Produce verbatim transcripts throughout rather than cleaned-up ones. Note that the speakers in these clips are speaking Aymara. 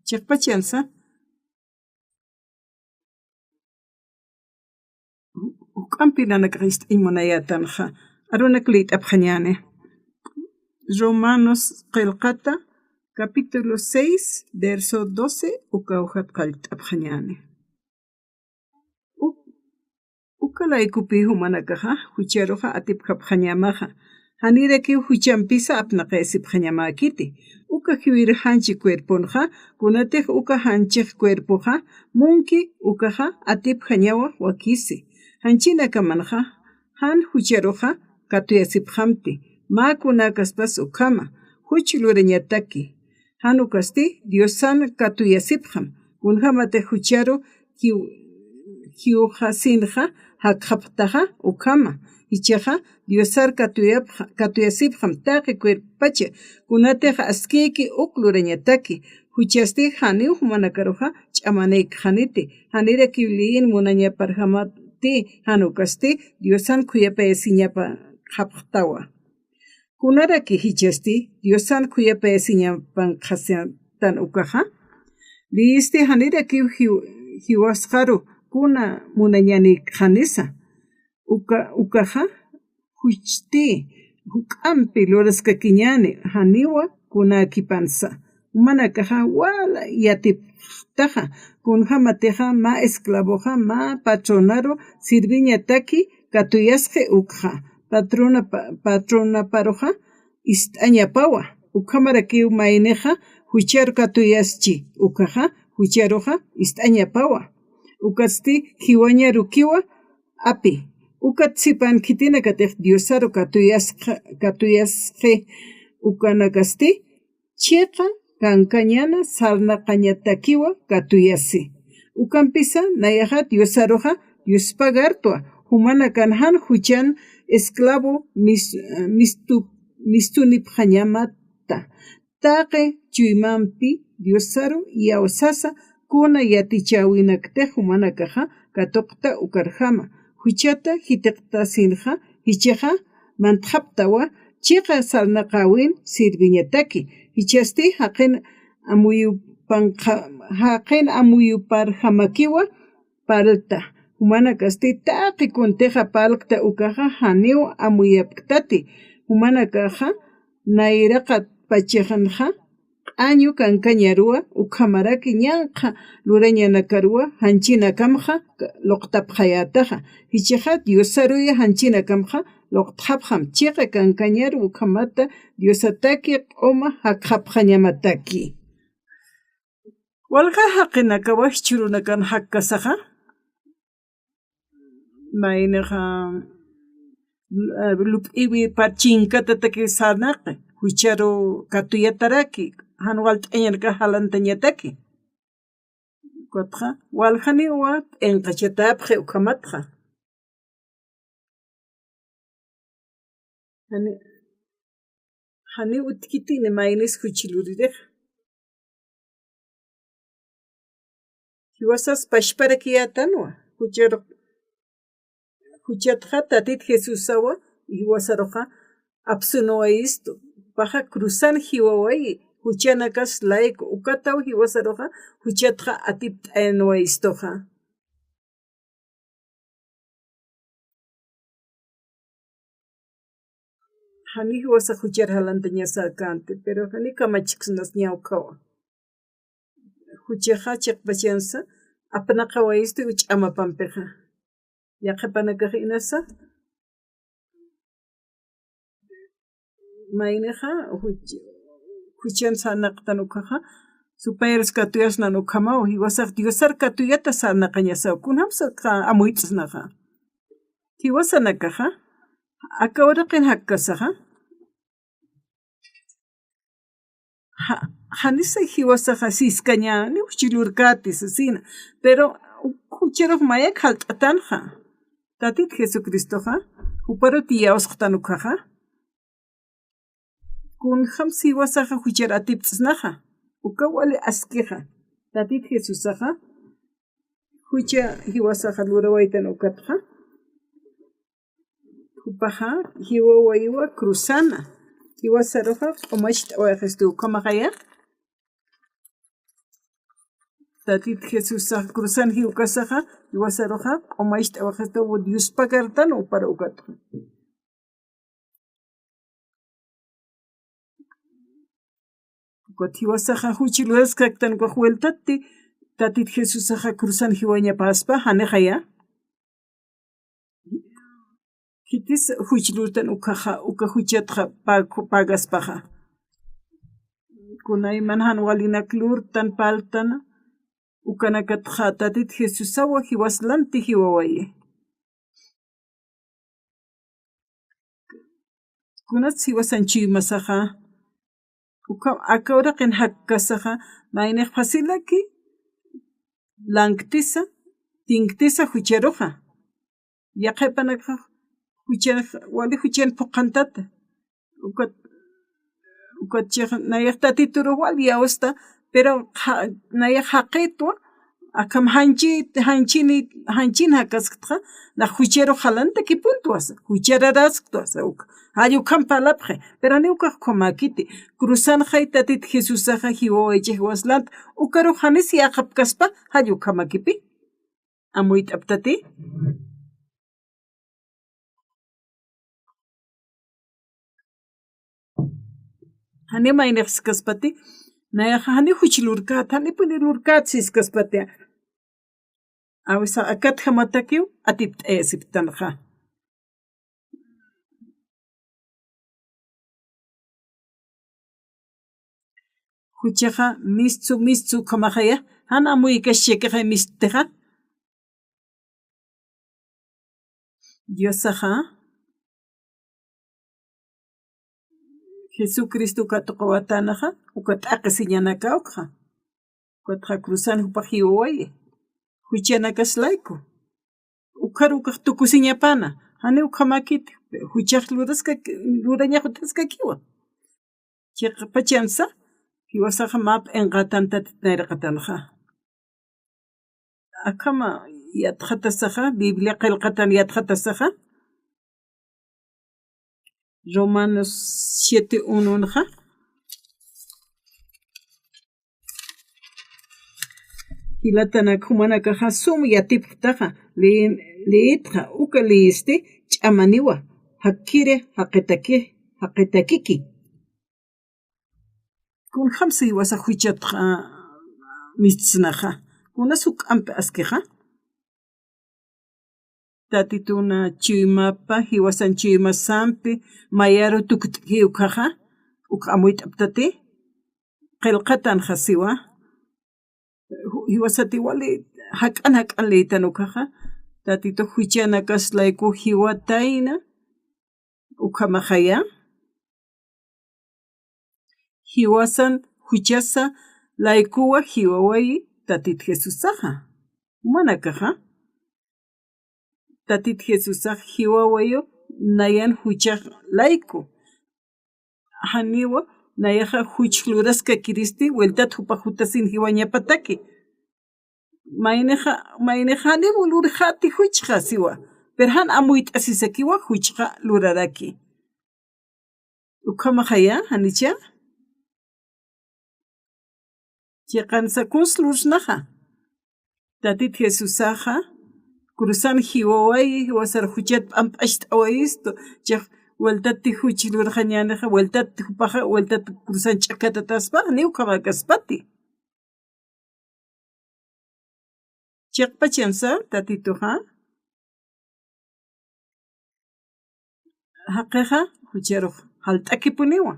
Chiqpachansa, juk'ampi nanakax ist'añ munayätanxa, arunak liyt'apxañäni. Romanos qillqata, capítulo seis, verso doce, uka ujat qallt'apxañäni. U-, uka laykupi jumanakaxa, jucharuxa atipxapxañamaxa. Janirakiw juchampisa apnaqayasipxañamäkiti. Uka jiwir janchi cuerponxa, kunatix uka janchix cuerpoxa, munki ukaxa atipxañawa wakisi. Janchinakamanxa, jan jucharuxa katuyasipxamti. Mä kunäkaspas ukhama, juch lurañataki. Jan ukasti, Diosan katuyasipxam. Kunjämatix jucharu jiw-, jiwxasinxa jakxapxtaxa ukhama. Jichhaxa Diosar katuyapxa-, katuyasipxam taqi cuerpopacha. Kunatix askïki uk lurañataki. Juchasti janiw jumanakaruxa ch'amanaykxaniti. Janirakiw liyin munañaparjamati, jan ukasti Diosan khuyapayasiñapxapxtawa. Kunaraki jichhasti Diosan khuyapayasiñapanxastan ukaxa. Liyisti janirakiw jiw-, jiwasxaru kuna munañänikxanisa. Uka, ukaxa juchti juk'ampi luraskakiñäni, janiwa kunäkipansa. Jumanakaxa wal yatipxtaxa, kunjämatixa mä esclavoxa mä patronaru sirviñataki katuyasxi ukxa, patrona pa-, patronaparuxa ist'añapawa, ukhamarakiw maynixa jucharu katuyaschi ukhaxa, jucharuxa ist'añapawa. Ukatsti jiwañarukiwa api. Ukat sipan khitinakatix Diosaru katuyasxa-, katuyasxi ukanakasti, chiqa kankañana sarnaqañatakiwa katuyasi. Ukampisa nayaxa Diosaruxa yuspagartwa, jumanakan jan juchan esclavo mis-, mistu-, mistunipxañamata. Taqi chuymampi Diosaru iyawsasa kuna yatichäwinaktix jumanakaxa katuqta ukarjama. Juchata jitiqtasinxa, jichhaxa mantxapxtawa, chiqa sarnaqäwin sirviñataki. Jichhasti jaqin amuyupanxa-, jaqin amuyuparjamakiwa parlta. Jumanakasti taqi kuntixa parlkta ukaxa janiw amuyapktati. Jumanakaxa nayraqat pachixanxa q'añu kankañaruwa, ukhamaraki ñanqha lurañanakaruwa janchinakamxa luqtapxayätaxa. Jichhaxa Diosaruya janchinakamxa luqtxapxam, chiqa kankañaru ukhamata Diosataki q'uma jakxapxañamataki. Walja jaqinakawa jichhürunakan jakkasaxa, maynixa, eh, lup'iwi par chinkatataki sarnaqi, jucharu katuyataraki, jan walt'añanaka jalantañataki. Ukatxa, waljaniwa p'inqachatäpxi ukhamatxa. Jani, jani utjkitini maynis juch luririxa. Jiwasas pachparakiyätanwa, jucharu, juchatxa Tatit Jesusawa, jiwasaruxa apsunuwayistu, jupaxa cruzan jiwawayi, juchanakas layku, ukataw jiwasaruxa, juchatxa atipt'ayanuwayistuxa. Jani jiwasa juchar jalantañasäkänti, pero jani kamachiksnas ñawkhawa. Juchaxa chiqpachansa, apnaqawayistu ch'amapampixa. Yaqhipanakax inasa, maynixa, juch-, juchan sarnaqtan ukhaxa, supayarus katuyasnan ukhamaw, jiwasax Diosar katuyata sarnaqañasaw, kunjamsa amuyt'snaxa. Jiwasanakaxa, aka uraqin jakkasaxa, ja-, janisa jiwasaxa siskañäni, juch lurkäti sasina. Pero jucharux mayak jalt'atanxa. Tatit Jesucristoxa, juparut iyawsxtan ukhaxa. Kunjam jiwasaxa juchar atipt'snaxa. Uka wali askixa. Tatit Jesusaxa, jucha jiwasaxa lurawaytan ukatxa. Jupaxa, jiwawayiwa cruzana. Jiwasaruxa, q'umacht'awayxistu ukhamaxaya. Tatit Jesusax cruzan jiwkasaxa, jiwasaruxa q'umacht'awaxista Diospa cartan upar ukatxa. Ukat jiwasaxa juch luraskaktan ukax vueltatti, Tatit Jesusaxa cruzan jiwañapaspa, janixaya. Khitis juch lurtan ukaxa, uka juchatxa pag-, pagaspaxa. Kunayman jan walinak lurtan paltan, ukanakatxa Tatit Jesusawa jiwas lanti jiwawayi. Kunats jiwasan chuymasaxa, uka, aka uraqin jakkasaxa, maynix facilaki, lanktisa, tinktisa jucharuxa. Yaqhipanakax juchan, wali juchan phuqhantata. Ukat, ukat chixa, nayax Tatiturux wal yawsta, pero ja-, nayax jaqitwa, akham janchi, janchini, janchin jakasktxa, nax jucharux jalantakipuntwa sa, juchararasktwa sa uka. Jall ukham parlapxi, pero janiw ukax ukhamäkiti. Cruzanxay Tatit Jesusaxa jiwawaychix jiwas lant, ukarux janis yäqapkaspa, jall ukhamakipi. Amuyt'aptati. Jani maynix siskaspati, nayaxa jani juch lurkät, janipuni lurkät siskaspati. Awisa akatjamatakiw atipt'ayasiptanxa. Juchaxa mistsu, mistsu ukhamaxaya, jan amuykaxchakixay misttixa. Diosaxa, Jesucristo katuqawatanaxa, uka t'aqhisiñanaka ukxa. Ukatxa cruzan jupax jiwawayi. Juchanakas layku. Ukar ukax tukusiñapana. Jani ukhamakiti. Juchax luraska, lurañax utjaskakiwa. Chiqpachansa, jiwasaxa mä p'inqatan Tatit nayraqatanxa. Akhama yatxatasaxa, Biblia qillqatan yatxatasaxa, Romanos siete uno nxa. Jilatanak jumanakaxa sum yatipxtaxa, li-, liyitxa, uka liyisti ch'amaniwa, jakkiri, jaqitaki, jaqitakiki. Kunjamsa jiwasax juchatxa, a, mistsnaxa. Kunas juk'ampi askixa. Tatituna chuymapa, jiwasan chuymasampi, mayaru tukt'ki ukhaxa, uk amuyt'aptati, qillqatanxa siwa. Ju-, jiwasati wali jak'an jak'an liytan ukhaxa, Tatitux juchanakas layku jiwatayna, ukhamaxaya. Jiwasan juchasa laykuwa jiwawayi Tatit Jesusaxa. Jumanakaxa, Tatit Jesusax jiwawayu nayan juchax layku. Janiwa nayaxa juch luraskakiristi, vueltat jupax jutasin jiwañapataki. Maynixa, maynixa janiw lurjati juchxa siwa. Pero jan amuyt'asisakiwa juchxa luraraki. Ukhamaxaya, janicha. Chiqansa kuns lursnaxa. Tatit Jesusaxa, cruzan jiwawayi, jiwasar juchat p'amp'acht'awayistu, chiq vueltati juch lurxañänixa, vueltati jupaxa, vueltati cruzan ch'akatataspa, janiw ukhamakaspati. Chiqpachansa Tatituxa, jaqixa jucharux jalt'akipuniwa.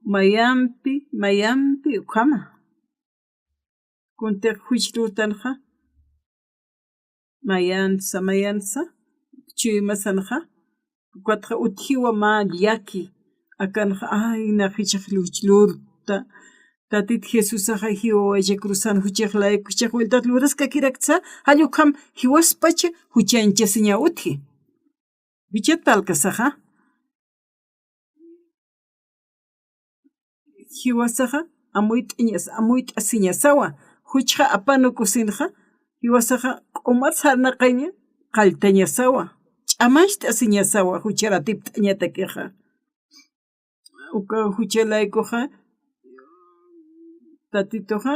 Mayampi, mayampi ukhama. Kuntix juch lurtanxa, mayansa, mayansa, chuymasanxa, ukatxa utjiwa mä llaki, akanxa, ay, nax jichhax lurta, Tatit Jesusaxa jiwawaycha cruzan juchax layku, jichhax vueltat luraskakiraktsa, jall ukham jiwaspacha juchanchasiña utji. Juchat parlkasaxa. Jiwasaxa amuyt'añas-, amuyt'asiñasawa, juchxa apanukusinxa, jiwasaxa q'umat sarnaqaña qalltañasawa, ch'amacht'asiñasawa, juchar atipt'añatakixa. Uka jucha laykuxa, Tatituxa,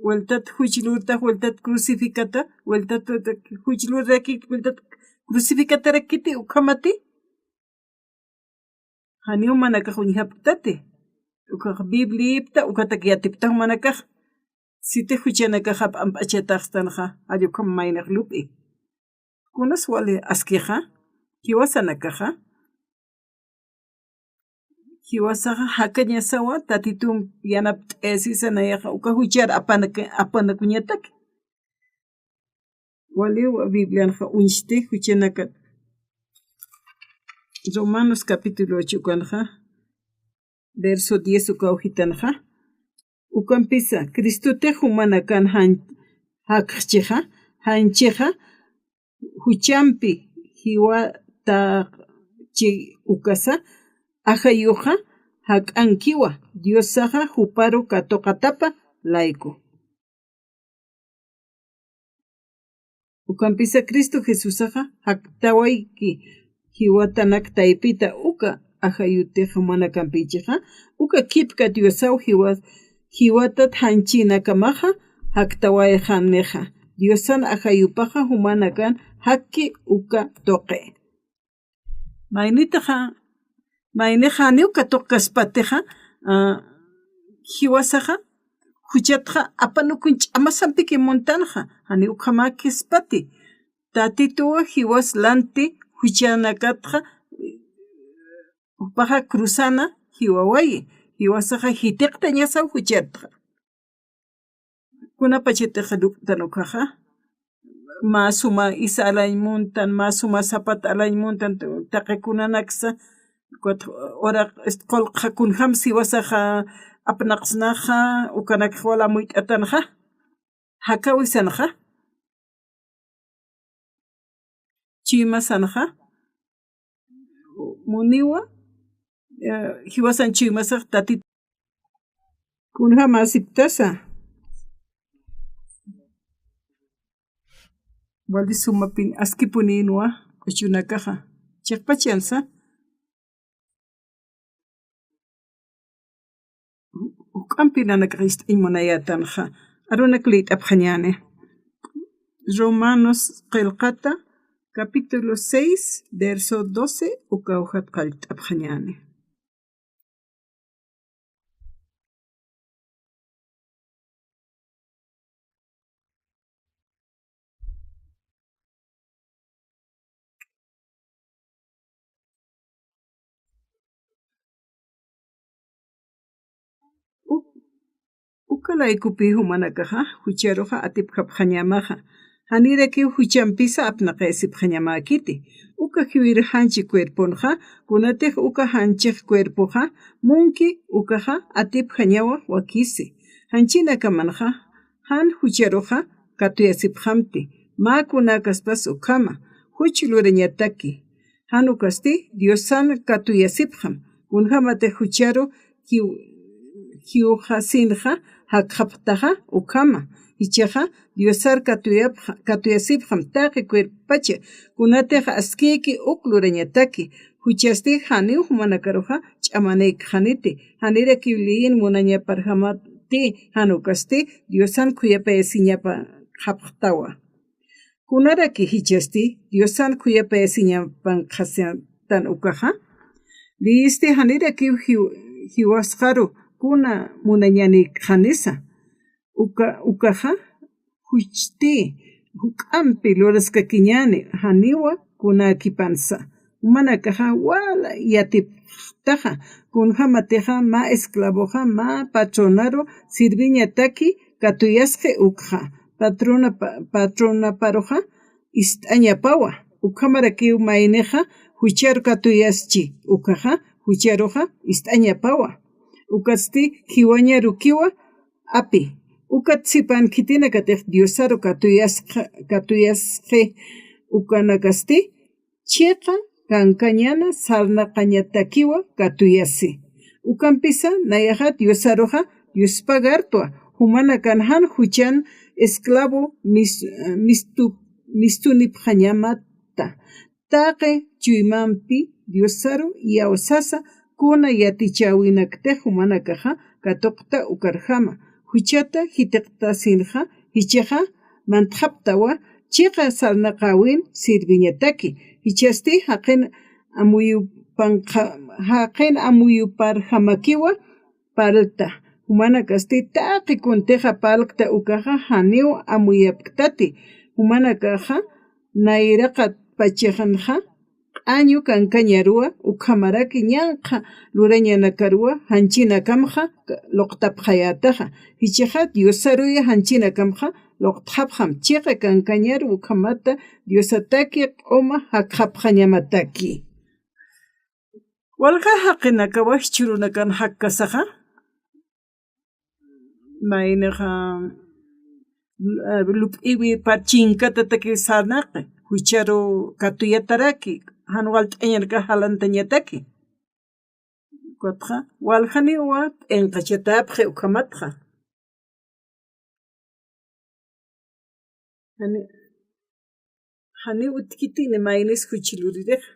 Wiltat juchlurtax, wiltat crucificata, wiltat juchluraki, wiltat crucificatarakiti ukhamati. Janiw manakax uñjapktati. Ukax Bibliipta, ukatak yatipta jumanakax. Siti juchanakaxa p'amp'achataxstanxa, jall ukham maynix lup'i. Kunas wali askixa, jiwasanakaxa. Jiwasaxa jakañasawa, Tatitump yanapt'ayasisa nayaxa, uka juchar apanak-, apanakuñataki. Waliwa Biblianxa uñsti juchanakat. Romanos capítulo ocho ukanxa, verso diez ukaw jitanxa. Ukampisa, Cristotix jumanakan jan-, jakxchixa, janchixa, juchampi jiwatachi ukasa, ajayuxa jak'ankiwa, Diosaxa juparu katuqatapa layku. Ukampisa Cristo Jesusaxa jaktawayki jiwatanak taypita uka ajayutix jumanakampichixa, uka kipka Diosaw jiwa-, jiwatat janchinakamaxa jaktawayxanixa. Diosan ajayupaxa jumanakan jakki uka tuqi. Maynitaxa, maynixa janiw katuqkaspatixa, a, jiwasaxa, juchatxa apanukuñ ch'amasampiki muntanxa, janiw ukhamäkispati. Tatituwa jiwas lanti juchanakatxa, jupaxa cruzana jiwawayi, jiwasaxa jitiqtañasaw juchatxa. Kunapachatix lup'tan ukhaxa, mä suma isa alañ muntan, mä suma sapat alañ muntan, taqi kunanaksa, ukat uraq, este, qullqxa kunjam jiwasaxa apnaqsnaxa, ukanakxa wal amuyt'atanxa, jakawisanxa, chuymasanxa, muniwa, eh, jiwasan chuymasax Tatit. Kunjam asiptasa. Wali sumapin askipuninwa, q'uchunakaxa. Chiqpachansa. Juk'ampi nanakax ist'añ munayätanxa, arunak liyt'apxañäni. Romanos qillqata, capítulo seis, verso doce, ukawjat qallt'apxañäni. U-, uka laykupi jumanakaxa, jucharuxa atipjapxañamaxa. Janirakiw juchampisa apnaqayasipxañamäkiti. Uka jiwir janchi cuerponxa, kunatix uka janchix cuerpoxa, munki ukaxa atipjañawa wakisi. Janchinakamanxa, jan jucharuxa katuyasipxamti, mä kunäkaspas ukhama, juch lurañataki. Jan ukasti, Diosan katuyasipxam, kunjämatix jucharu jiw-, jiwxasinxa jakxapxtaxa ukhama, jichhaxa Diosar katuyapxa-, katuyasipxam taqi cuerpopacha, kunatix askïki uk lurañataki, juchasti janiw jumanakaruxa ch'amanïkxaniti, janirakiw liyin munañaparjamati, jan ukasti Diosan khuyapayasiñapanxapxtawa. Kunaraki jichhasti Diosan khuyapayasiñapanxastan ukaxa, liyisti janirakiw jiw-, jiwasxaru kuna munañanïkxanisa. Uka, ukaxa, juchti, juk'ampi luraskakiñäni, janiwa kunäkipansa. Jumanakaxa wal yatipxtaxa, kunjämatixa mä esclavoxa mä patronaru sirviñataki katuyasxi ukxa, patrona pa-, patronaparuxa ist'añapawa, ukhamarakiw maynixa jucharu katuyaschi, ukaxa jucharuxa ist'añapawa. Ukatsti jiwañarukiwa api. Ukat sipan khitinakatix Diosaru katuyasxa-, katuyasxi ukanakasti, chiqa kankañäna sarnaqañatakiwa katuyasi. Ukampisa nayaxa Diosaruxa yuspagartwa, jumanakan jan juchan esclavo mis-, mistu-, mistunipxañamata. Taqi chuymampi Diosaru iyawsasa kuna yatichäwinaktix jumanakaxa katuqta ukarjama. Juchata jitiqtasinxa, jichhaxa mantxaptawa chiqa sarnaqäwin sirviñataki. Jichhasti jaqin amuyupanxa-, jaqin amuyuparjamakiwa parlta. Jumanakasti taqi kuntixa parlkta ukaxa janiw amuyapktati. Jumanakaxa nayraqat pachixanxa q'añu kankañaruwa, ukhamaraki ñanqha lurañanakaruwa janchinakamxa luqtapxayätaxa. Jichhaxa Diosaruya janchinakamxa luqtxapxam, chiqa kankañaru ukhamata Diosataki q'uma jakxapxañamataki. Walja jaqinakawa jichhürunakan jakkasaxa, maynixa, eh, lup'iwi par chinkatataki sarnaqi, jucharu katuyataraki, jan walt'añanaka jalantañataki. Ukatxa, waljaniwa p'inqachatäpxi ukhamatxa. Jani, jani utjkitini maynis juch luririxa.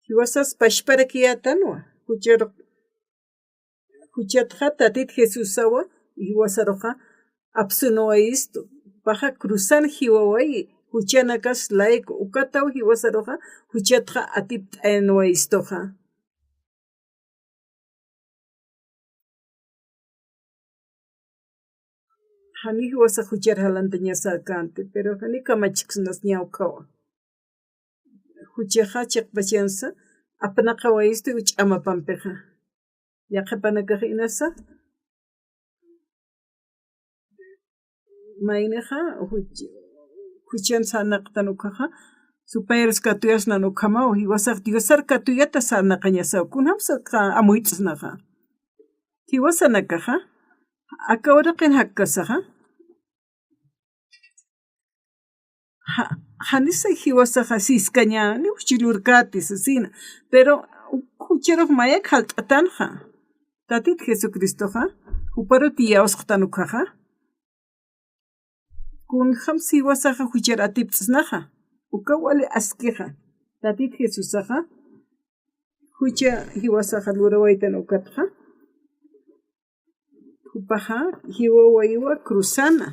Jiwasas pachparakiyätanwa, jucharu, juchatxa Tatit Jesusawa, jiwasaruxa apsunwayistu, jupaxa cruzan jiwawayi, juchanakas layku, ukataw jiwasaruxa, juchatxa atipt'ayanwayistuxa. Jani jiwasa juchar jalantañasäkänti, pero jani kamachiksnasña ukhawa. Juchaxa chiqpachansa, apnaqawayistu ch'amapampixa. Yaqhipanakax inasa, maynixa, juch-, juchan sarnaqtan ukhaxa, supayarus katuyasnan ukhamaw, jiwasax Diosar katuyata sarnaqañasaw, kunjamsa amuyt'snaxa. Jiwasanakaxa, aka uraqin jakkasaxa, ja-, janisa jiwasaxa siskaña, ni juch lurkäti sasina. Pero jucharux mayak jalt'atanxa. Tatit Jesucristoxa, juparut iyawsxtan ukhaxa. Kunjam jiwasaxa juchar atipt'snaxa. Uka wali askixa. Tatit Jesusaxa, jucha jiwasaxa lurawaytan ukatxa. Jupaxa jiwawayiwa cruzana.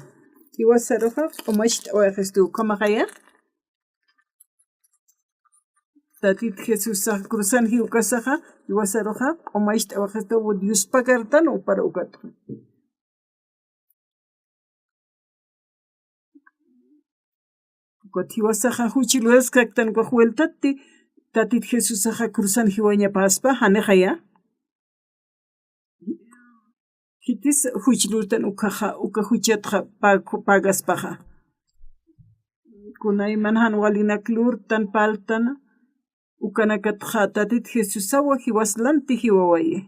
Jiwasaruxa q'umacht'awayistu ukhamaxaya. Tatit Jesusax cruzan jiwkasaxa, jiwasaruxa q'umacht'awayistu Diospagartan upar ukatxa. Ukat jiwasaxa juch luraskaktan ukax vueltati, Tatit Jesusaxa cruzan jiwañapaspa, janixaya. Khitis juch lurtan ukhaxa, uka juchatxa pag-, pagaspaxa. Kunayman jan walinak lurtan parltan, ukanakatxa Tatit Jesusawa jiwas lanti jiwawayi.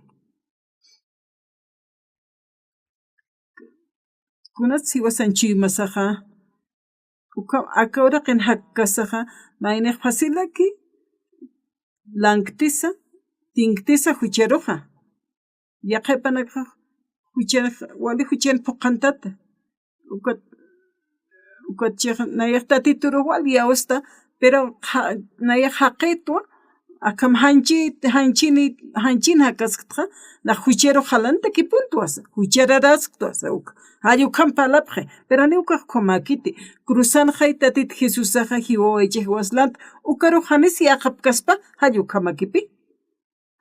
Kunats jiwasan chuymasaxa, uka, aka uraqin jakkasaxa, maynix facilaki, lanktisa, tinktisa jucharuxa. Yaqhipanakax juchan, wali juchan phuqhantata. Ukat, ukat chixa, nayax Tatiturux wal iyawsta, pero ja-, nayax jaqitwa, akham janchi, janchini, janchin jakasktxa, nax jucharux jalantakipuntwa sa, juchararasktwa sa uka. Jall ukham parlapxi, pero janiw ukax ukhamäkiti, cruzanxay Tatit Jesusaxa jiwawaychix jiwas lanta, ukarux janis yäqapkaspa, jall ukhamakipi.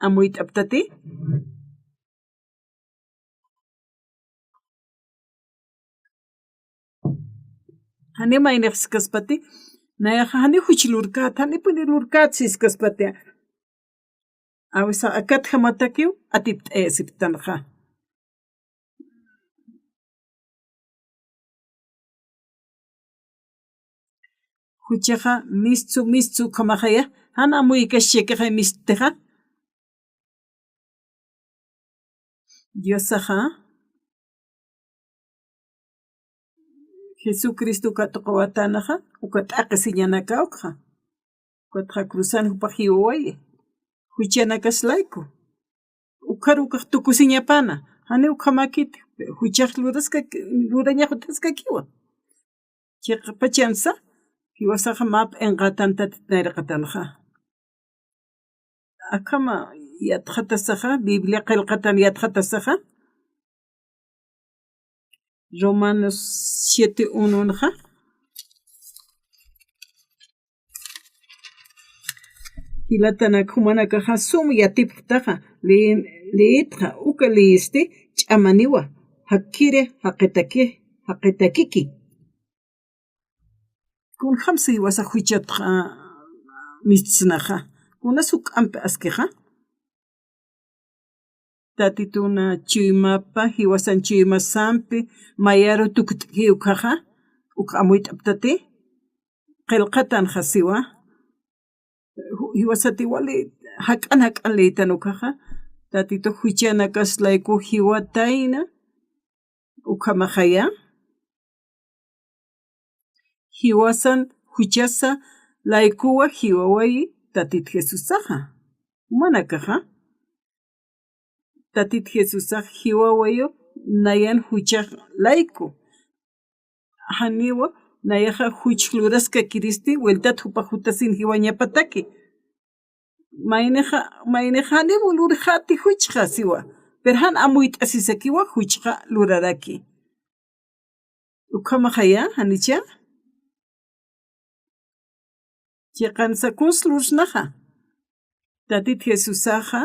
Amuyt'aptati. Jani maynix siskaspati, nayaxa jani juch lurkät, janipuni lurkät siskaspati. Awisa akatjamatakiw atipt'ayasiptanxa. Juchaxa mistsu, mistsu ukhamaxaya, jan amuykaschakixay misttixa. Diosaxa, Jesucristo uka tuqawatanaxa, uka t'aqhisiñanaka ukxa. Ukatxa cruzan jupax jiwawayi. Juchanakas layku. Ukhar ukax tukusiñapana. Jani ukhamakiti. Juchax luraska, lurañax utjaskakiwa. Chiqpachansa, jiwasaxa mä p'inqatan Tatit nayraqatanxa. Akhama Yatxatasaxa, Biblia qillqatan yatxatasaxa, Romanos siete uno nxa. Jilatanak, jumanakaxa sum yatipxtaxa, lee-, leetxa, uka leesti ch'amaniwa, jakkiri jaqitaki, jaqitakiki. Kunjamsa jiwasax juchatxa mistsnaxa, kunas juk'ampi askixa. Tatituna chuymapa, jiwasan chuymasampi, mayaru tukt'ki ukhaxa, ukxa amuyt'aptati, qillqatanxa siwa. Ju-, jiwasati wali jak'an jak'an leytan ukhaxa, Tatitux juchanakas layku jiwatayna, ukhamaxaya. Jiwasan juchasa laykuwa jiwawayi Tatit Jesusaxa. Jumanakaxa, Tatit Jesusax jiwawayu nayan juchax layku. Janiwa nayaxa juch luraskakiristi, wiltat jupax jutasin jiwañapataki. Maynixa, maynixa janiw lurjäti juchxa siwa, pero jan amuyt'asisakiwa juchxa luraraki. Ukhamaxaya, janicha. Chiqansa kuns lursnaxa. Tatit Jesusaxa,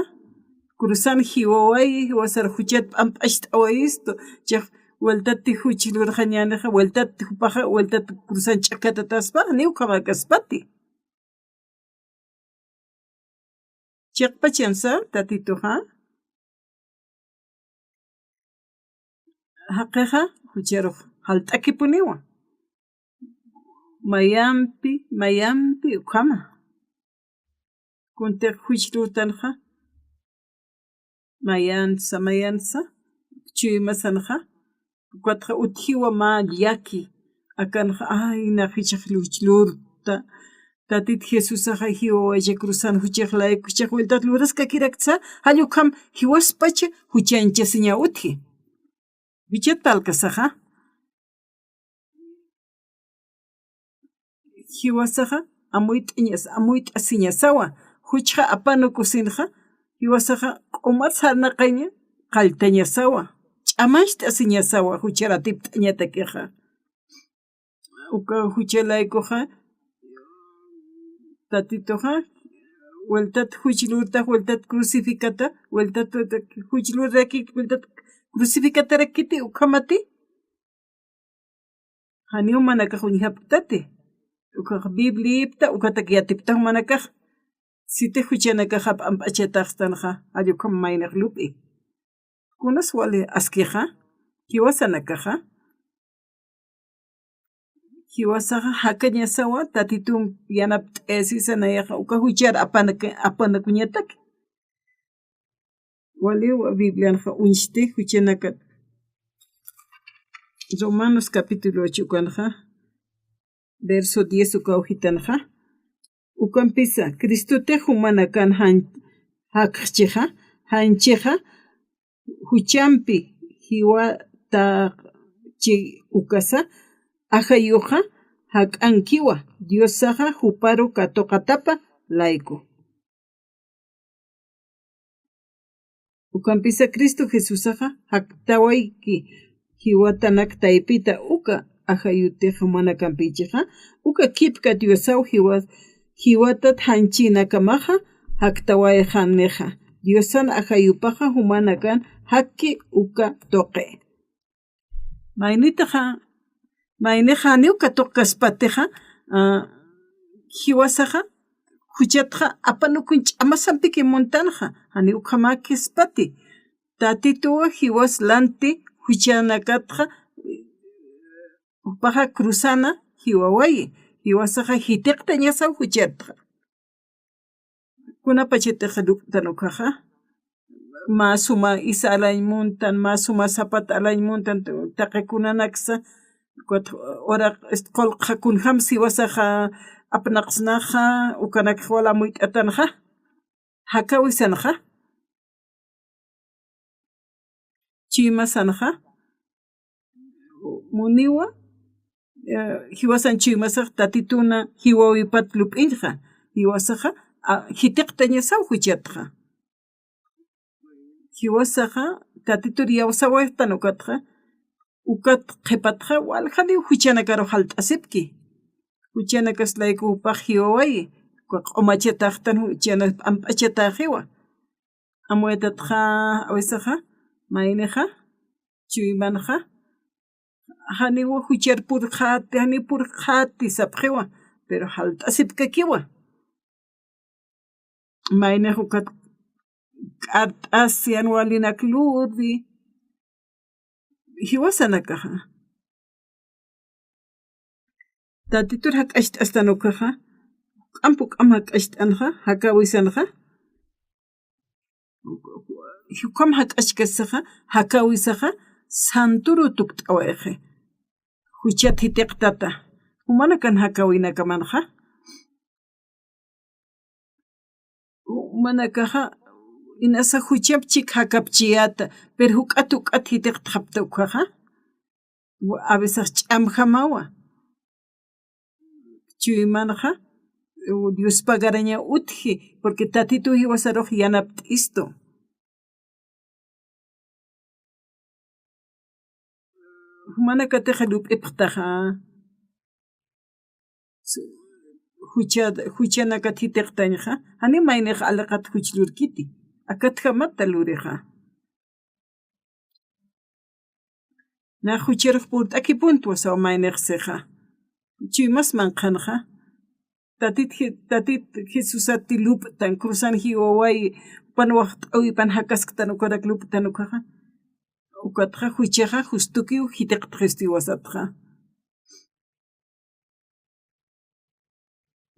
cruzan jiwawayi, jiwasar juchat p'amp'acht'awayistu, chiq wiltati juch lurxañänixa, wiltati jupaxa, wiltati cruzan ch'akatataspa, janiw ukhamakaspati. Chiqpachansa Tatituxa, jaqixa jucharux jalt'akipuniwa. Mayampi, mayampi ukhama. Kuntix juch lurtanxa, mayansa, mayansa, chuymasanxa, ukatxa utjiwa mä llaki, akanxa, ay, nax jichhax juch lurta, Tatit Jesusaxa jiwawayacha cruzan juchax layku, jichhax wiltat luraskakiraksa, jall ukham jiwaspacha juchañchasiña utji. Juchat parlkasaxa, jiwasaxa amuyt'añas-, amuyt'asiñasawa, juchxa apanukusinxa, jiwasaxa q'umat sarnaqaña qalltañasawa, ch'amacht'asiñasawa, juchar atipt'añatakixa. Uka jucha laykuxa, Tatituxa, wiltat juch lurtax, wiltat crucificata, wiltat juch lurraki, wiltat crucificatarakiti, ukhamati. Janiw jumanakax uñjapktati. Ukax Bibliapta, ukatak yatipta jumanakax. Sitix juchanakaxa p'amp'achataxtanxa, jall ukham maynix lup'i. Kunas wali askixa, jiwasanakaxa. Jiwasaxa jakañasawa, Tatitump yanapt'ayasisa nayaxa, uka juchar apanak-, apanakuñatak. Waliw Biblianxa uñsti, juchanakat. Romanos capítulo ocho ukanxa, verso diez ukaw jitanxa. Ukampisa, Cristotix jumanakan jan-, jakxchixa, janchixa, juchampi jiwatachi ukasa, ajayuxa jak'ankiwa, Diosaxa juparu katuqatapa layku. Ukampisa Cristo Jesusaxa jaktawayki jiwatanak taypita uka ajayutix jumanakampichixa, uka kipka Diosaw jiwa-, jiwatat janchinakamaxa jaktawayxanixa. Diosan ajayupaxa jumanakan jakki uka tuqi. Maynitaxa, maynixa janiw katuqkaspatixa, ah, jiwasaxa, juchatxa, apanukuñ ch'amasampiki muntanxa, janiw ukhamäkispati. Tatituwa jiwas lanti juchanakatxa, jupaxa cruzana jiwawayi, jiwasaxa jitiqtañasaw juchatxa. Kunapachatix lup'tan ukhaxa, mä suma isa alañ muntan, mä suma sapat alañ muntan, taqi kunanaksa, ukat uraq, este, qullqxa kunjam jiwasaxa apnaqsnaxa, ukanakxa wal amuyt'atanxa, jakawisanxa. Chuymasanxa, muniwa, eh, jiwasan chuymasax Tatituna jiwawipat lup'inxa, jiwasaxa, a, jitiqtañasaw juchatxa. Jiwasaxa, Tatitur iyawsawayxtan ukatxa, ukat qhipatxa, waljaniw juchanakaru jalt'asipki. Juchanakas layku jupax jiwawayi, uka q'umachataxtan juchanak p'amp'achataxiwa. Amuytatxa, awisaxa, maynixa, chuymanxa, janiw juchar purxäti, janiw purxäti sapxiwa, pero jalt'asipkakiwa. Maynix ukat k'art'as yan walinak luri, jiwasanakaxa. Tatitur jak'acht'astan ukaxa, juk'amp juk'amp jak'acht'anxa, jakäwisanxa, juk'amp jak'achkasaxa, jakäwisaxa, santuru tukt'awayxi. Juchat jitiqtata, jumanakan jakäwinakamanxa. Jumanakaxa, inasa juchap chik jakapchiyäta, pero juk'at juk'at jitiqtxapta ukaxa. Wa-, a veces ch'amjamawa. Chuymanxa, Diospa garaña utji, porque Tatitu jiwasarux yanapt'istu. Jumanakatix lup'ipxtaxa. Su-, jucha-, juchanakat jitiqtañxa, jani maynix aliqat juch lurkiti. Akatjamata lurixa. Nax jucharux purt'akipuntwa saw maynix sixa. Chuymas manqhanxa. Tatit Je-, Tatit Jesusati lup'tan, cruzan jiwaway, jupan waxt'awipan jakasktan ukarak lup'tan ukaxa. Ukatxa juchaxa justukiw jitiqtxistu jiwasatxa.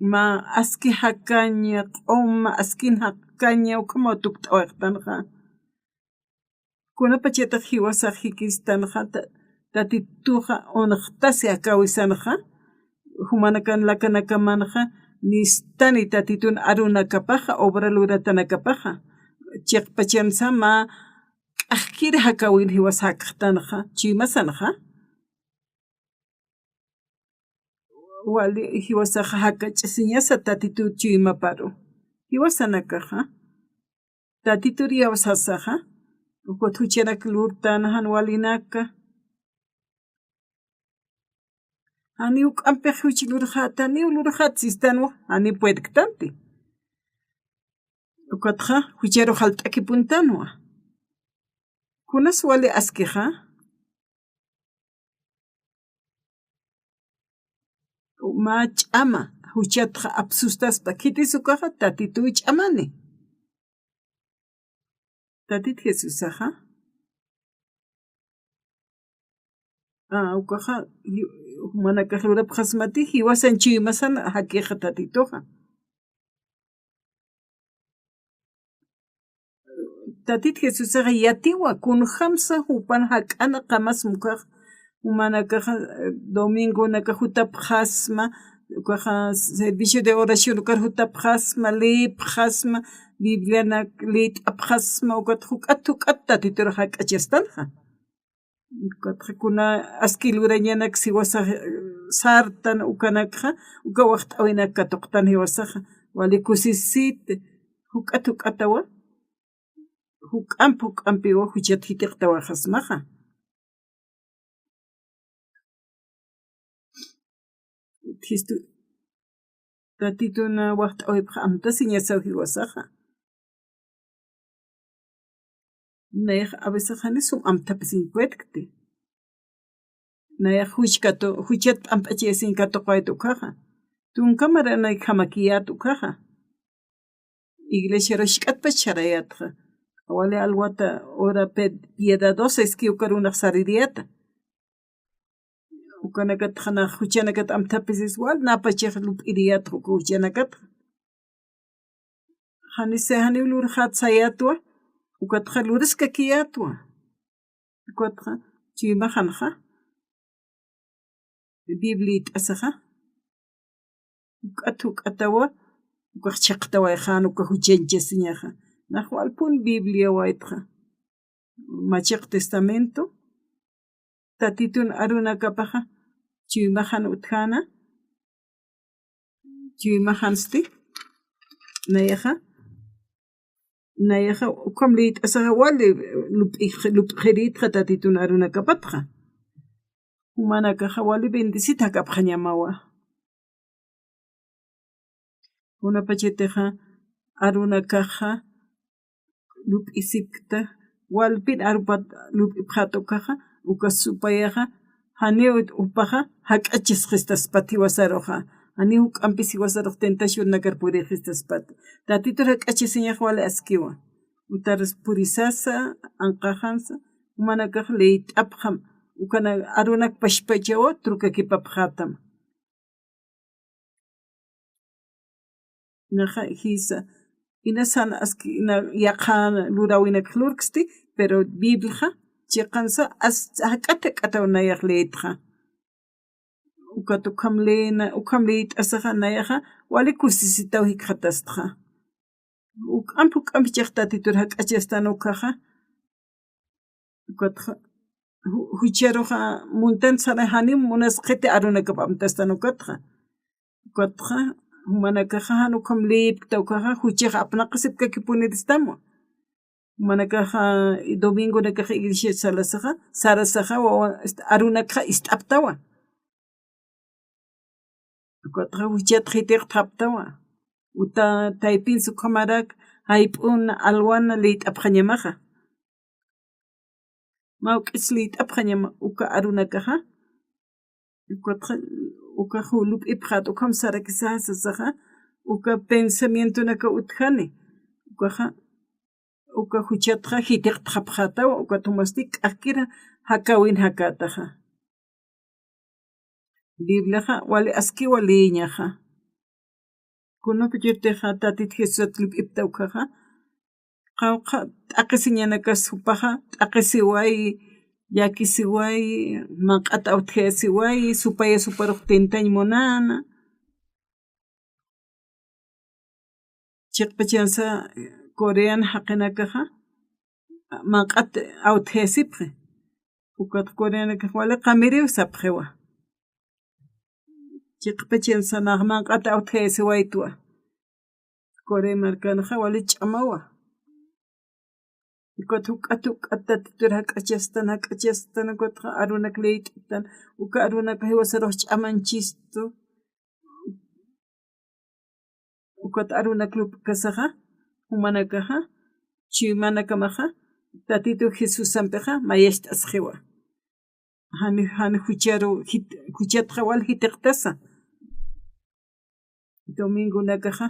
Mä aski jakaña, q'uma askin jakaña, ukhamaw tukt'awayxtanxa. Kunapachatix jiwasax jikistanxa, ta-, Tatituxa unxtasi jakäwisanxa, jumanakan lakanakamanxa, nistani Tatitun arunakapaxa, obra luratanakapaxa, chiqpachansa mä k'axkir jakäwin jiwas jakxtanxa, chuymasanxa. Wali jiwasaxa jakach'asiñasa Tatitu chuymaparu. Jiwasanakaxa, Tatitur iyawsasaxa, ukat juchanak lurtan jan walinaka. Janiw juk'ampix juch lurxäta, janiw lurxät sistanwa, janiw puedktanti. Ukatxa, jucharu jalt'akipuntanwa. Kunas wali askixa, mä ch'ama, juchatxa apsustaspa, khitis ukaxa Tatituw ch'amani. Tatit Jesusaxa, a, ukaxa, yu-, jumanakax lurapxasmati, jiwasan chuymasan jakixa Tatituxa. Tatit Jesusaxa yatiwa, kunjamsa jupan jak'ana qamas mukax, jumanakaxa, eh, domingonakax jutapxasma, ukaxa servicio de oración ukar jutapxasma, leepxasma, Biblianak leet'apxasma, ukat juk'at juk'at Tatitur jak'achastanxa. Ukatxa kuna aski lurañanak jiwasax, eh, sartan ukanakxa, uka waxt'awinak katuqtan jiwasaxa, wali kusisiti, juk'at juk'atawa, juk'amp juk'ampiwa juchat jitiqtawaxasmaxa. Utjistu, Tatitun waxt'awipxa amtasiñasaw jiwasaxa. Nayax a veces jani sum amtapisiñ puedkti. Nayax juch katu-, juchat p'amp'achayasiñ katuqayta ukaxa. Tunka maranayjamakiyät ukaxa. Iglesiaru jisk'atpach sarayätxa. Wali alwata hora pe-, piedadosa iski ukarunax saririyäta. Ukanakatxa nax juchanakat amthapisis wal, napachax lup'iriyätxa uka juchanakatxa. Janisa janiw lurxät sayätwa, ukatxa luriskakiyätwa. Ukatxa, chuymaxanxa, Biblia it'asaxa, juk'at juk'atawa, ukax chhaqtawayxän, uka juchañchasiñaxa. Nax walpun Biblia waytxa. Machiq Testamento, Tatitun arunakapaxa, chuymaxan utjäna, chuymaxansti, nayaxa, Nayaxa ukham liyt'asaxa wali lup'ix-, lup'xiritxa Tatitun arunakapatxa. Jumanakaxa wali bendecit jak'apxañamawa. Kunapachatixa arunakaxa lup'isipkta, walpin arupat lup'ipxät ukaxa, uka supayaxa, janiw jupaxa jak'achasxistaspat jiwasaruxa, janiw juk'ampis jiwasarux tentacionakar purïxistaspat. Tatitur jak'achasiñax wali askiwa. Utarus purisasa, anqaxansa, jumanakax liyt'apxam, ukan arunak pachpachaw trukakipapxätam. Naxa jisa, inas jan aski, ina yaqha luräwinakx lurksti, pero Bibliaxa chiqansa as-, jak'at jak'ataw nayax liytxa. Ukat ukham liyna, ukham liyt'asaxa nayaxa, wali kusisitaw jikxatastxa. Juk'amp juk'amp jichhax Tatitur jak'achastan ukaxa. Ukatxa, ju-, jucharuxa muntan saray janiw munasxiti arunakap amtastan ukatxa. Ukatxa, jumanakaxa jan ukham liyipkta ukaxa, juchax apnaqasipkakipuniristamu. Jumanakaxa, domingonakaxa iglesia salasaxa, sarasaxa, wawa, est-, arunakxa ist'aptawa. Ukatxa juchat jitiqtxaptawa. Uta taypinsa ukhamarak jayp'un alwan liyt'apxañamaxa. Mawk'is liyt'apxañama uka arunakaxa. Ukatxa, uka ju-, lup'ipxät ukham sarakisa sasaxa, uka pensamientonaka utjani. Ukaxa, uka juchatxa jitiqtxapxätawa, ukat jumasti k'akkir jakäwin jakätaxa. Bibliaxa wali askiwa liyiñaxa. Kunapachatix Tatit Jesusat lup'ipta ukaxa, qawqha t'aqhisiñanakas jupaxa, t'aqhisiwayi, llakisiwayi, manq'at awtjayasiwayi, supaya suparux tentañ munäna. Chiqpachansa Corean jaqinakaxa, manq'at awtjayasipxi. Ukat Coreanakax wali qamiriw sapxiwa. Chiqpachansa nax manq'at awtjayasiwaytwa. Corea markanxa wali ch'amawa. Ukat juk'at juk'at Tatitur jak'achastan, jak'achastan, ukatxa arunak liyt'tan, uka arunak jiwasarux ch'amanchistu. Ukat arunak lup'kasaxa, jumanakaxa, chuymanakamaxa, Tatitu Jesusampixa mayacht'asxiwa. Jani, jani jucharu jit-, juchatxa wal jitiqtasa. Domingonakaxa,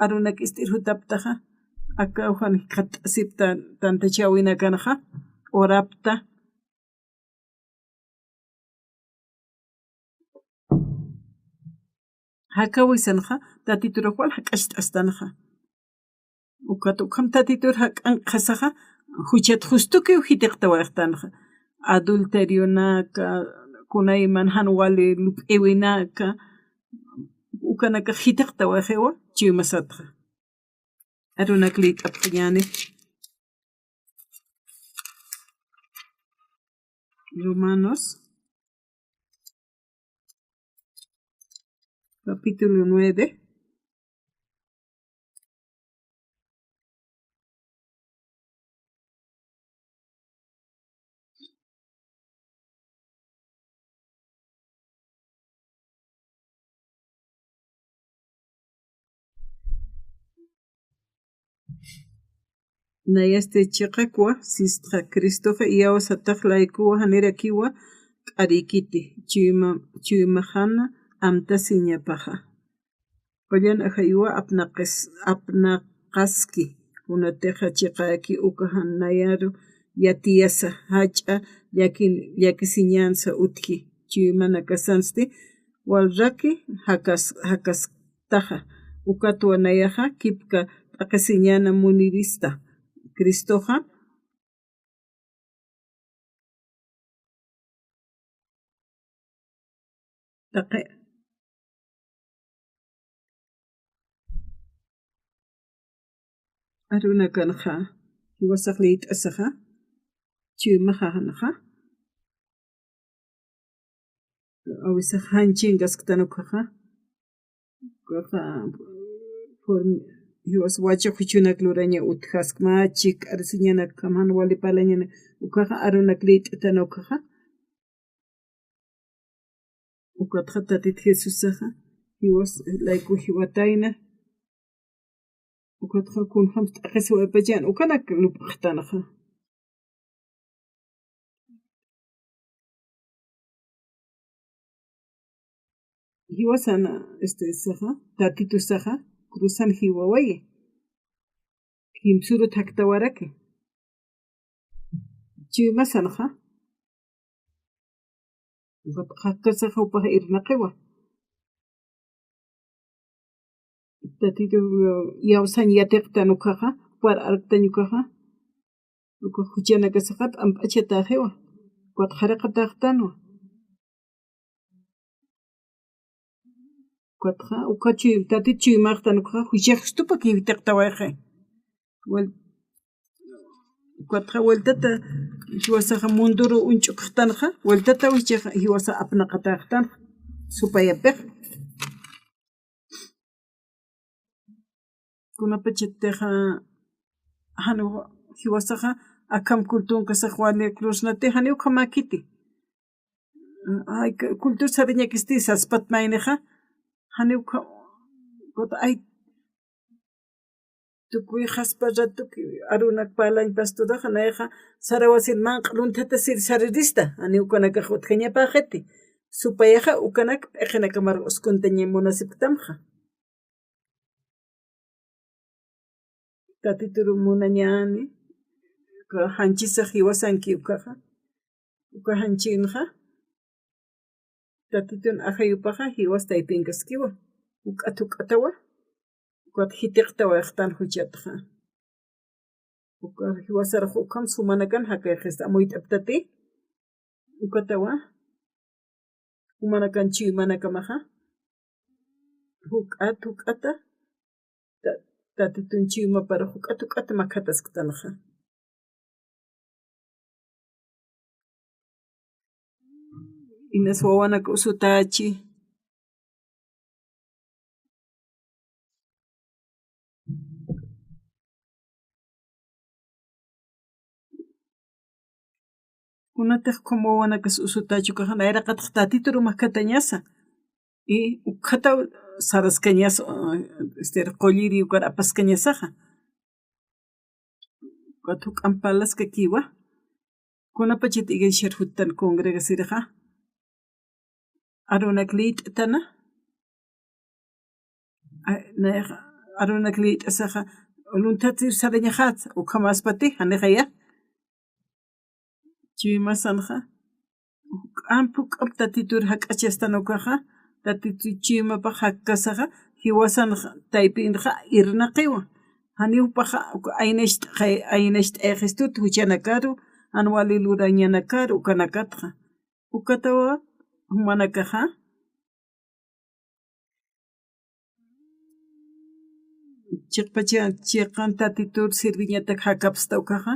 arunak ist'ir jutaptaxa, akaw jan jikxatt'asipta tantachäwinakanxa, orapta. Jakäwisanxa, Tatiturux wal jak'acht'astanxa. Ukat ukham Tatitur jak'ankxasaxa, juchat justukiw jitiqtawayxtanxa. Adulterionaka, kunayman jan wali lup'iwinaka, ukanakax jitiqtawayxiwa, chuymasatxa. Arunak liyt'apxañäni. Romanos, capítulo nueve. Nayasti chiqakwa sistxa, Cristoxa iyawsatax laykuwa janirakiwa k'arïkiti, chuyma-, chuymaxana amtasiñapaxa. Qullan ajaywa apnaqis-, apnaqaski, kunatixa chiqäki uka jan nayaru yatiyasa jach'a llakin-, llakisiñänsa utji, chuymanakasansti walraki jakas-, jakasktaxa, ukatwa nayaxa kipka t'aqhisiñäna munirista. Cristoxa taqi arunakanxa, jiwasax liyt'asaxa, chuymaxanxa, awisax jan chinkasktan ukaxa, ukaxa form-, Jiwas wacha juchunak luraña utjaskma, chik'arisiñanak, kamhan wali parlañanak, ukaxa arunak liyt'atana ukaxa. Ukatxa Tatit Jesusaxa, jiwas layku jiwatayna. Ukatxa kunjams t'aqhisiwaypachan, ukanak lup'xtanxa. Jiwasan, este, saxa, Tatitusaxa, cruzan jiwawayi. Kimsuru thaktawaraki. Chuymasanxa. Ukat jakkasaxa jupax irnaqiwa. Tatitu, iyawsañ yatiqtan ukaxa, jupar arktañ ukaxa. Uka juchanakasaxa t'amp'achataxiwa. Ukat jaraqataxtanwa. Ukatxa, uka chuy, Tatit chuymaxtan ukaxa, juchaxstupa kiwtiqtawayxi. Wel-, ukatxa, weltata, jiwasaxa munduru uñch'ukxtanxa, weltata wichaxa, jiwasa apnaqataxtanxa, supayapixa. Kunapachatixa, janiw jiwasaxa, akham cultunkasax wali cruzanati, janiw ukhamäkiti. Ay, cultur sarañakisti saspat maynixa, janiw ukha, ay, tukuy jaspa ratuki arunak parlañ pastoraxa, nayaxa, sarawasir manq'a lunthatasir sarirista, janiw ukanakax utjañapäxiti. Supayaxa, ukanak p'iqinakamar uskuntaña munasipktamxa. Tatituru munañäni, uka janchisax jiwasanki ukaxa, uka janchinxa, Tatitun ajayupaxa jiwas taypinkaskiwa, juk'at juk'atawa, ukat jitiqtawayxtan juchatxa. Uka jiwasarux ukham sumanakan jakayxista amuyt'aptati, ukatawa, jumanakan chuymanakamaxa, juk'at juk'ata, ta-, Tatitun chuymapar juk'at juk'at makhatasktanaxa. Inas wawanak usutächi. Kunatix ukham wawanakas usutächi ukaxa, nayraqatx Tatituru makhatañasa. Y ukhataw saraskañasa, este, qulliri ukar apaskañasaxa. Ukat juk'amp parlaskakiwa. Kunapachat iglesiar juttan congregasirixa, arunak liyt'atana. Ay, nayax, arunak liyt'asaxa, lunthatsir sarañaxätsa, ukhamäspati, janixaya. Chuymasanxa, juk'amp juk'amp Tatitur jak'achastan ukaxa, Tatitu chuymapax jakkasaxa, jiwasanxa, taypinxa irnaqiwa. Janiw jupaxa, aynacht'ay-, aynacht'ayxistut juchanakaru, jan wali lurañanakaru, ukanakatxa. Ukatawa, jumanakaxa, chiqpacha, chiqan Tatitur sirviñatak jakapsta ukaxa,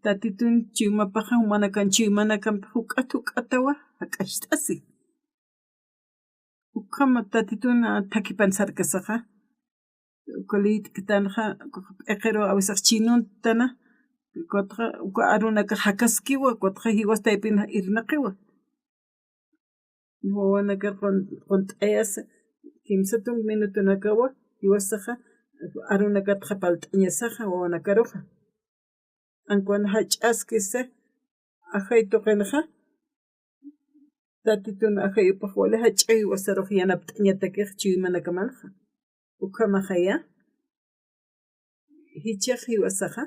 Tatitun chuymapaxa, jumanakan chuymanakamp juk'at juk'atawa jak'acht'asi. Ukham Tatitun, a, thakipan sarkasaxa, uka liyt'ktanxa, uka p'iqiru awisax chinuntana, ukatxa, uka arunakax jakaskiwa, ukatxa jiwas taypin irnaqiwa. Wawanakar qun-, qunt'ayasa, kimsa tunk minutunakawa, jiwasaxa, arunakatxa palt'añasaxa, wawanakaruxa. Ankwan jach'askisa, ajay tuqinxa, Tatitun ajayupax wali jach'a jiwasarux yanapt'añatakix chuymanakamanxa. Ukhamaxaya, jichhax jiwasaxa,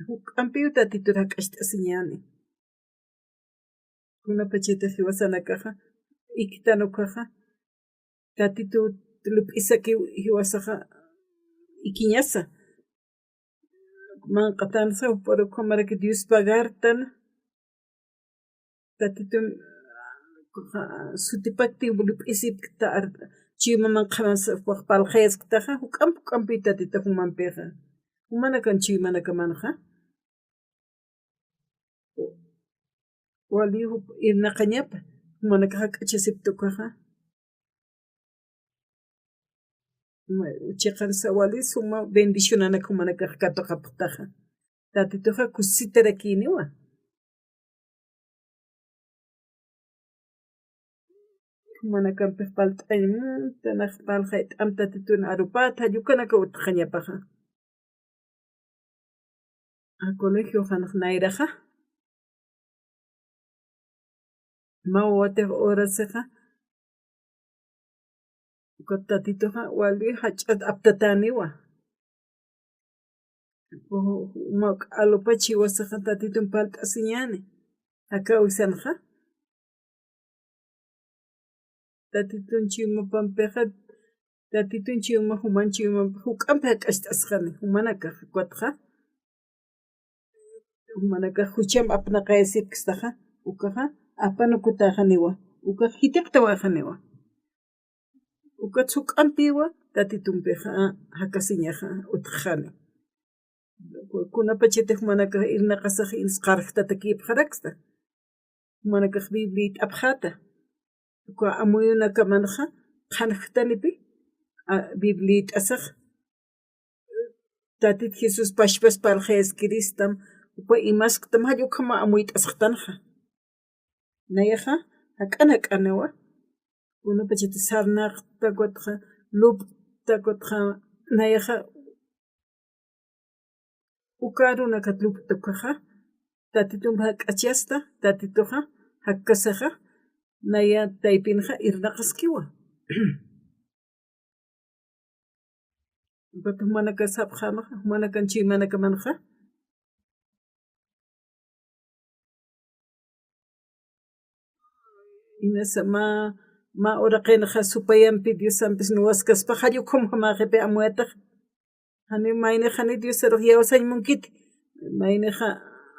juk'ampiw Tatitur jak'acht'asiñäni. Kunapachatix jiwasanakaxa, ikitan ukaxa, Tatitu lup'isakiw jiwasaxa ikiñasa. Manq'atansa, jupar ukhamaraki Dios pagartan. Tatitun, sutipakti lup'isipkta ar-, chuymaman qhansa, jupax parlxayasktaxa, juk'amp juk'ampi Tatita jumampixa. Jumanakan chuymanakamanxa. Wali jup irnaqañapa, jumanakax jak'achasipkta ukaxa. Chiqan sawali suma bendicionanak jumanakax katuqapxtaxa. Tatituxa kusitarakiniwa. Jumanakampix palt'añ muntanax parlxayt'am Tatitun arupata, yukanaka utjañapaxa. A colegio janax nayraxa. Mä wawatix horasixa. Ukat Tatituxa wali jach'at aptatäniwa. Uma k'alupach jiwasaxa Tatitun parlt'asiñäni. Jakawisanxa. Tatitun chiwmapampixa, Tatitun chiwma, juman chiwmampi, juk'ampi jak'acht'asxani, jumanakax, ukatxa, jumanakax jucham apnaqayasipkstaxa, ukaxa, apanukutäxaniwa, ukax jitiqtawäxaniwa. Ukat juk'ampiwa, Tatitumpixa, jakasiñaxa, utjxani. Kunapachatix jumanakax irnaqasax inis qarjtatakïpxaraksta. Jumanakax Bibliayt'apxäta. Uka amuyunakamanxa qhanjtanipi, a, Bibliayt'asax. Tatit Jesús pachpas parlxayaskiristam, upa imasktam, jall ukhama amuyt'asxtanxa. Nayaxa, jak'an jak'aniwa. Kunapachatix sarnaqta ukatxa, lup'ta ukatxa, nayaxa, uka arunakat lup'ta ukaxa, Tatitumpi jak'achasta, Tatituxa, jakkasixa, naya taypinxa irnaqaskiwa. Ukat jumanaka sapxämaxa, jumanakan chuymanakamanxa. Inasa mä, mä uraqinxa supayampi Diosampis nuwaskaspa, jall ukham jamäxipi amuyatax. Jani maynixa jani Diosarux yawsañ munkiti. Maynixa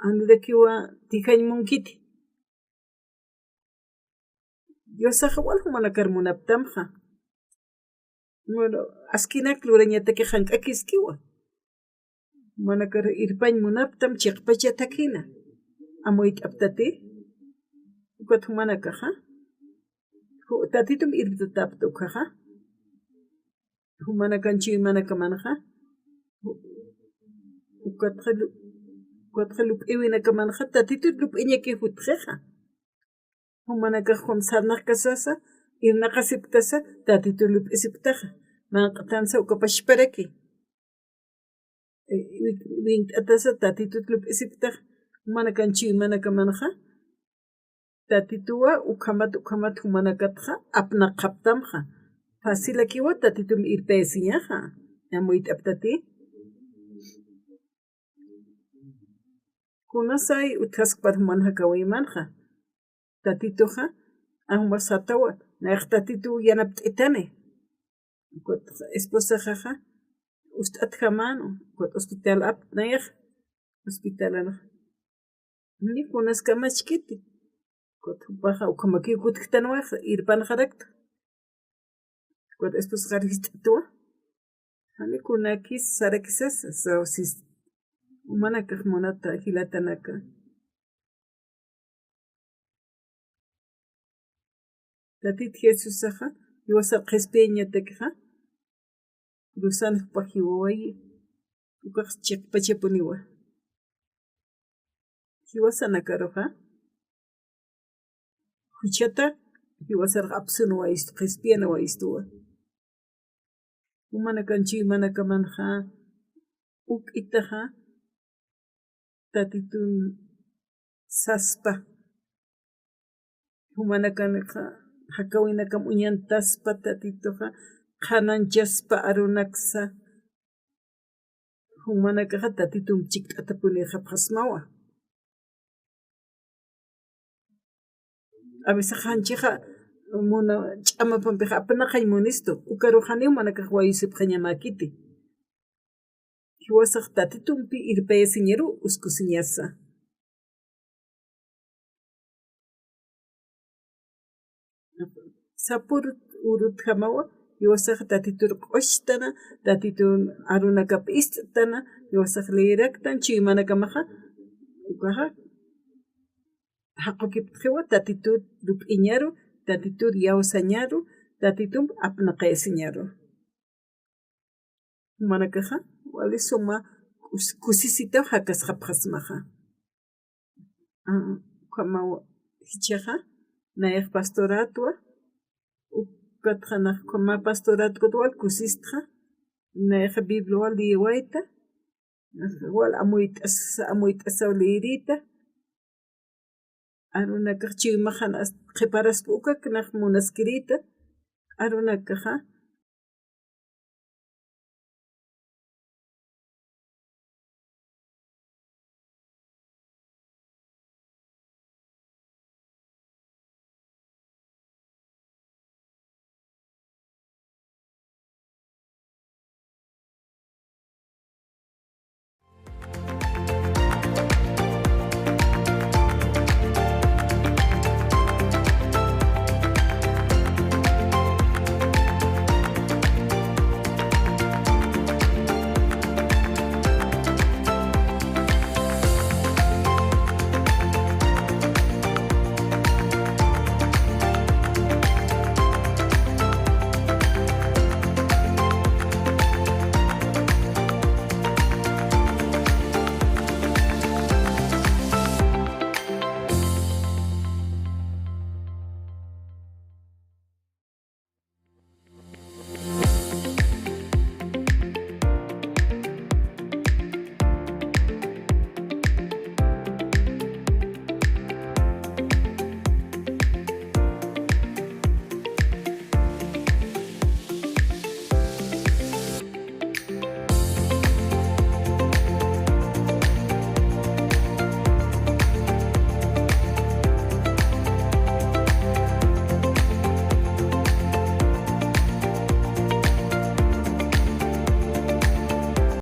janirakiwa tijañ munkiti. Diosaxa wal jumanakar munaptamxa. Bueno, askinak lurañataki jank'akiskiwa. Jumanakar irpañ munaptam chiqpachatakina. Amuyt'aptati. Ukat jumanakaxa. Ju-, Tatitum irptatäpta ukaxa. Jumanakan chuymanakamanxa. Ju-, ukatxa lu-, ukatxa lup'iwinakamanxa. Tatitut lup'iñaki jutxixa. Jumanakax ukham sarnaqkasasa, irnaqasipktasa, Tatitu lup'isipktaxa. Manq'tansa uka pachparaki. E, wik-, winkt'atasa, Tatitut lup'isipktaxa. Jumanakan chuymanakamanxa. Tatituwa, ukhamat, ukhamat jumanakatxa, apnaqaptamxa. Facilakiwa, Tatitum irpayasiñaxa. Amuyt'aptati. Kunasay utjaskpar juman jakawïmanxa. Tatituxa, anjma satawa, nayax Tatitu yanapt'itani. Ukat esposaxaxa, ust'atjamänu, ukat hospital apt'nayax, hospitalanax. Ni kunaskamachkiti. Ukat jupaxa, ukhamakiw kutjtanwaxa, irpanxarakta. Ukat esposaxar jist'atwa. Jani kunakis sarakisasa, sawsis. Jumanakax munata jilatanaka. Tatit Jesusaxa, jiwasar qhispiyañatakixa, cruzan jupax jiwawayi, ukax chiqpachapuniwa. Jiwasanakaruxa, juchata jiwasarux apsunwayistu, qhispiyanawayistuwa. Jumanakan chuymanakamanxa, uk'itaxa, Tatitun saspa. Jumanakanxa, jakawinakam uñantaspa, Tatituxa, qhananchaspa arunaksa. Jumanakaxa Tatitum chikt'atapunixapxasmawa. A veces janchixa muna ch'amapampixa apnaqañ munistu, ukarux janiw jumanakax wayusipxañamäkiti. Jiwasax Tatitumpi irpayasiñaru uskusiñasa. Sapürut urutjamawa, jiwasax Tatitur q'uchtana, Tatitun arunakap ist'tana, jiwasax leeraktan, chuymanakamaxa, ukaxa, jaqukiptxiwa, Tatitut lup'iñaru, Tatitut yawsañaru, Tatitum apnaqayasiñaru. Jumanakaxa wali suma kus- kusisitaw jakasxapxasmaxa. Ukhamaw jichhaxa nayax pastoratwa. Ukatxa nax ukhama pastoratkut wal kusistxa. Nayaxa biblia wal liyawayta. Wal amuyt'as amuyt'asaw liyirita. Arunakax chiwimaxan qhiparaspa ukak nax munaskirita. Arunakaxa